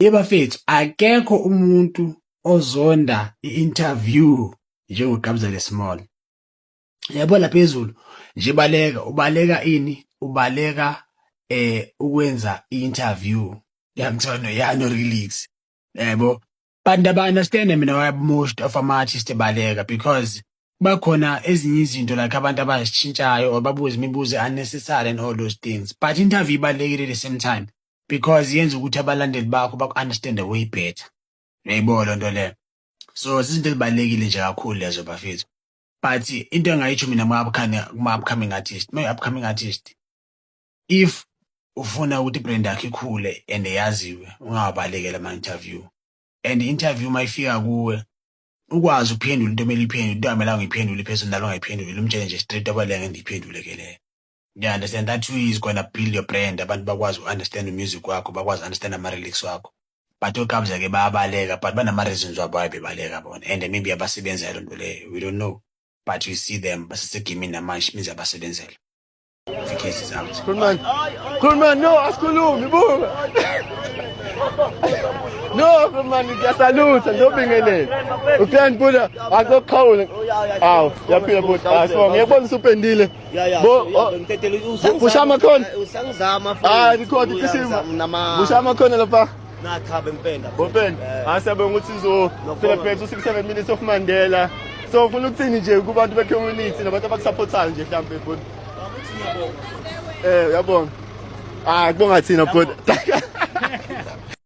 Yebafethu akekho umuntu ozonda i-interview njengoKabza De Small. Yabo lapha phezulu nje baleka ubaleka ini ubaleka ukwenza i-interview yangithola ya no release yabo but aba understand mina why most of ama artists baleka because bakhona ezinye izinto like abantu abazishintshayo or babuze imibuzo unnecessary and all those things, but interview ibalulekile at the same time because yenza ukuthi abalandeli bakho baku-understand way better, uyayibona loo nto leyo. So izinto ezibalulekile nje kakhulu lezo bafethu, but into engayitsho mina kuma-upcoming artist, my upcoming artist, if ufuna ukuthi ibrand yakho ikhule and yaziwe, ungawabalekela ama-interview. And i-interview uma ifika kuwe, ukwazi ukuphendula into emele iphendule, into angamelanga uyiphendule i-personal ungayiphenduli, umtshele nje straight abaleke ngeke ndiyiphendule ke leyo. You understand? That way is gonna build your brand, abantu bakwazi uku-understand umusic wakho, bakwazi understand ama-lyrics wakho. But oKabza ke bayabaleka, but banama-reasons wabo why bebaleka bona, and maybe abasebenzela loo nto leyo, we don't know, but we see them basesegemini namanje, means abasebenzela. The case is out. Khulumani. Khulumani, no, asikhulumi, buka. No, khulumani, ngiyasalutha, ngizobingelela. Uklani buda, akuxhawule. Awu, yaphila buda. Ah, sibonga. Ngiyakubona usupendile. Ya. Bo, oh, Busha amakhona. Usangizama. Ah, record isimo. Busha amakhona lapha. Na cha, bempenda. Bopenda. Ah, siyabonga ukuthi uzo celebrate u-67 minutes of Mandela. So ufuna ukuthini nje kubantu be-community nabantu abakusupportayo nje mhlambe bhuti? Uyabonga. Ah, kubonga thina bhuti.